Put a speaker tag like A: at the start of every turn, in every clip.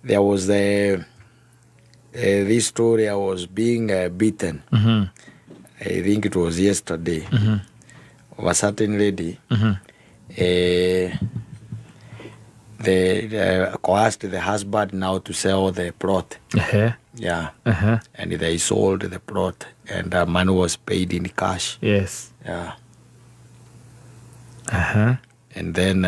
A: There was this story. I was being beaten. I think it was yesterday. Of a certain lady. They coerced the husband now to sell the plot. Yeah. And they sold the plot, and the money was paid in cash. Yeah. And then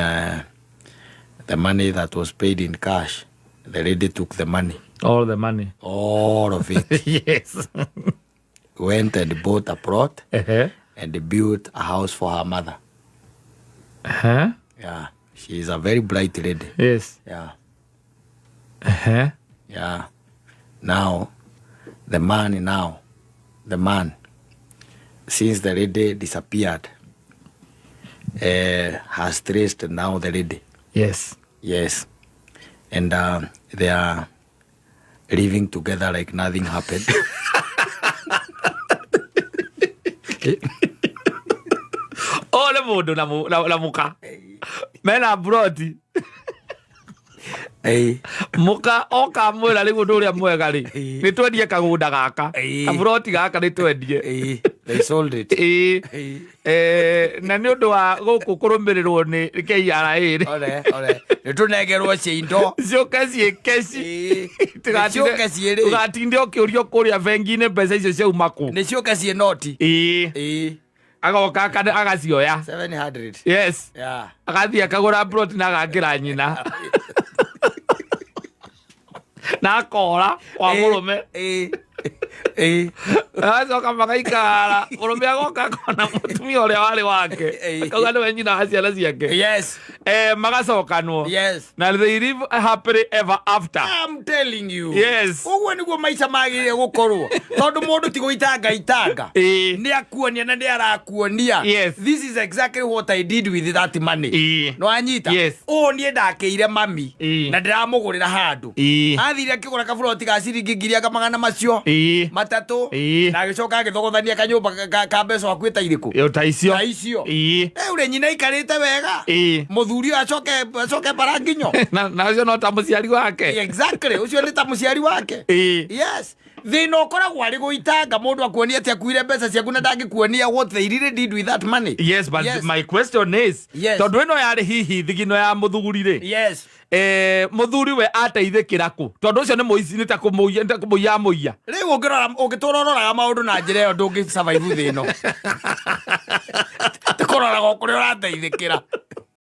A: the money that was paid in cash, the lady took the money,
B: All the money.
A: All of it, went and bought a plot and built a house for her mother. Yeah. She is a very bright lady. Yeah. Yeah. Now, the man, since the lady disappeared, has traced now the lady. Yes. And they are living together like nothing happened.
B: Ũyũ nĩ mũndũ na mũka mena mburoti. Mũka oka mwĩra rĩu ũndũ ũrĩa mwega rĩ, nĩ twendie kagũnda gaka, kaburoti gaka nĩ twendie.
A: They sold it.
B: Eh, na nĩ ũndũ wa gũkũ kũrũmĩrĩrwo nĩ KRA rĩ,
A: Ore, ore. Nĩ tũnengerwo ciindo.
B: Ciũke ciĩ cash.
A: Nĩ ciũke ciĩ rĩ.
B: Tũgatinde ũkĩũrio kũrĩa bengi-inĩ mbeca icio ciauma kũ.
A: Nĩ ciũke ciĩ noti.
B: Agoka agacioya.
A: 700.
B: Agathiĩ akagũra plot na agakĩra nyina na akora kwa mũrũme. Agacoka magaikara, mũrũme agoka akona mũtumia ũrĩa warĩ wake, akauga nĩwe nyina wa ciana ciake. Magacokanwo na they live happily ever after.
A: I'm telling you. Ũguo nĩguo maica magĩrĩire gũkorwo, tondũ mũndũ ti gũitanga itanga. Nĩ akuonia na nĩ arakuonia. This is exactly what I did with that money. No anyita.
B: Yes.
A: Ũũ niĩ ndakĩire mami na ndĩramũgũrĩra handũ. Athire akĩgũra kaburoti ga ciringi ngiri anga magana macio 300 na agĩcoka agĩthogothania kanyũmba ka mbeca hakuhĩ ta irĩkũ.
B: Yo, ta icio.
A: Ta icio. Rĩu rĩ, nyina aikarĩte wega. Mũthuri ũyũ acoke bara nginyo.
B: Na ũcio no ta mũciari wake.
A: Exactly, ũcio nĩ ta mũciari wake. Yes, thĩna ũkoragwo arĩ gũitanga, mũndũ akuonia atĩ akuire mbeca ciaku na ndangĩkuonia what they really did with that money.
B: Yes, but my question is, tondũ ĩno yarĩ hihi thigino ya mũthuri rĩ, mũthuri we ateithĩkĩra kũ? Tondũ ũcio nĩ mũici, nĩ ta kũmũiya, nĩ ta kũmũiya amũiya.
A: Rĩu ũngĩrora, ũngĩtũra ũroraga maũndũ na njĩra ĩyo, ndũngĩ survive thĩ ĩno. Tũkũroraga o kũrĩa ũrateithĩkĩra.